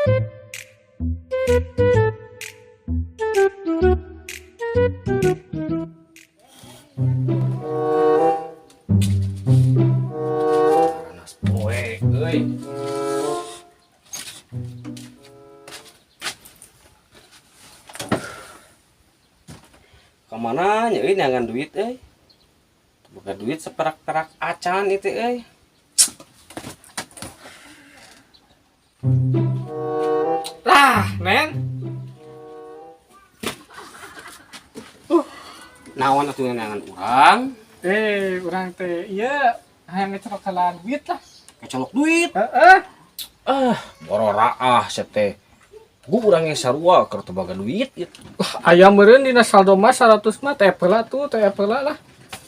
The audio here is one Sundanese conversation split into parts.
Panas poe euy. Kamana nya euy neangan duit euy? Boga duit seperak-perak acan itu euy. Lah, Nen. Naon atuh neangan urang? Urang teh ieu hayang ngecerok heula duit lah. Kecolok duit. Heeh. Ah, bororaah sia teh. Gu urang ge sarua keur teu boga duit gitu. Wah, aya meureun dina saldo mah 100 mah teh heula tuh, teh heula lah.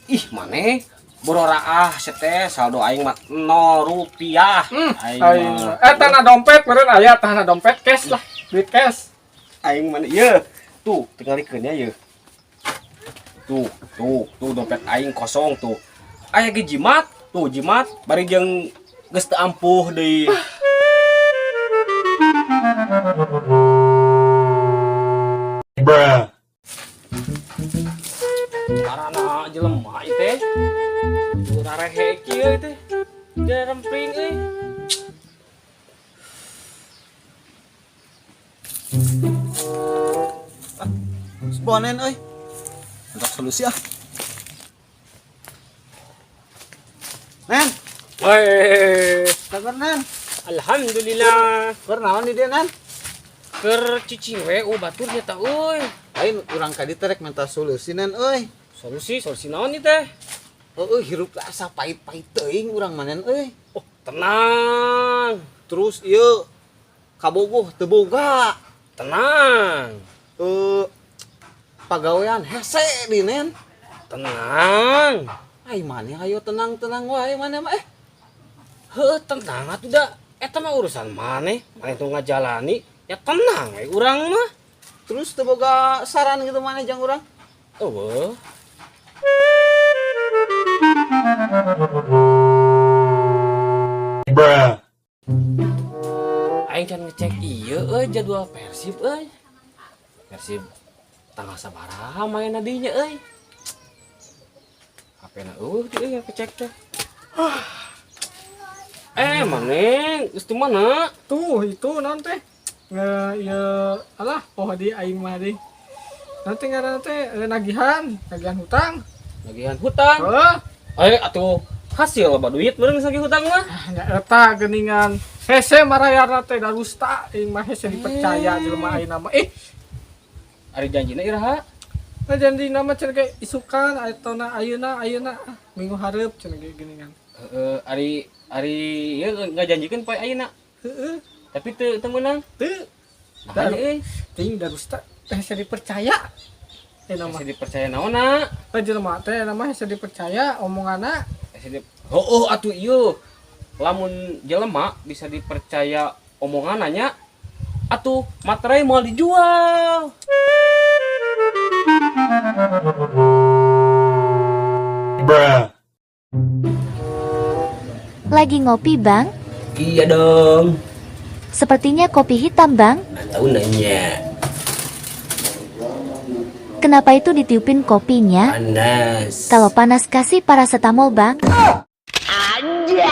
Ih, maneh bororaah sia teh, saldo aing mah 0 rupiah. Aing Aing mah. Tanah dompet meureun aya, tanah dompet cash lah, duit cash. Aing mana ieu? Tuh, tingalikeun nya ieu. Tuh, tuh, tuh dompet aing kosong tuh. Aya ge jimat, tuh jimat bari jeung geus teu ampuh deui. Bruh. Karana jelema ieu teh. Rarehe kieu teh. Jaremping euy. Bonen euy. Untuk solusi ah. Nen, Weh, kabar Nen? Alhamdulillah. Keur naon di dieu, Nen? Keur cicing we batur nya tah euy. Lain urang ka dieu teh rek minta solusi, Nen euy. Solusi, solusi naon ieu teh? Heueuh, hirup teh asa pahit-pahit teuing urang mah, Nen euy. Oh, tenang. Terus ieu kabogoh teu boga. Tenang. Pagawean hese di, Nen. Tenang. Ai maneh ayo tenang-tenang wae maneh mah eh. Heuh, tenang atuh da. Eta mah urusan maneh, maneh tuh ngajalani, ya tenang we urang mah. Terus teu boga saran gitu maneh jang urang? Eueuh. Bruh. Aing can ngecek ieu euy jadwal Persib euy. Persib tanggal sabaraha main dinya euy. HP-na eueuh di euy ngecek teh. Maneh geus di mana? Tuh, itu naon teh? Nge ieu alah poho di aing mah di. Nanti ngaranna teh nagihan, nagihan hutang. Nagihan hutang. Heuh. Atuh hasil loba duit meureun geus nagih hutang mah. Ah, nya eta geuningan. Hese marayarna teh darusta aing mah hese dipercaya jelema ayeuna mah. Ari janjina iraha? Nah, janjina mah cenah ge isukan atau na ayeuna ayeuna ah, minggu hareup cenah ge geuningan. Heeh, ari ari ieu ngajanjikeun poe ayeuna. Heeh. Tapi teu teu meunang. Teu. Nah, euy. Ting darusta teh hese dipercaya. Nama. Hese dipercaya naonna? Teh jelema teh nama hese dipercaya omonganna. Hese di Heueuh atuh ieu. Lamun jelema bisa dipercaya omonganna nya, atuh materai moal dijual. Bruh. Lagi ngopi, Bang? Iya dong. Sepertinya kopi hitam, Bang. Nggak tahu nanya. Kenapa itu ditiupin kopinya? Panas. Kalau panas kasih paracetamol, Bang. Anjay.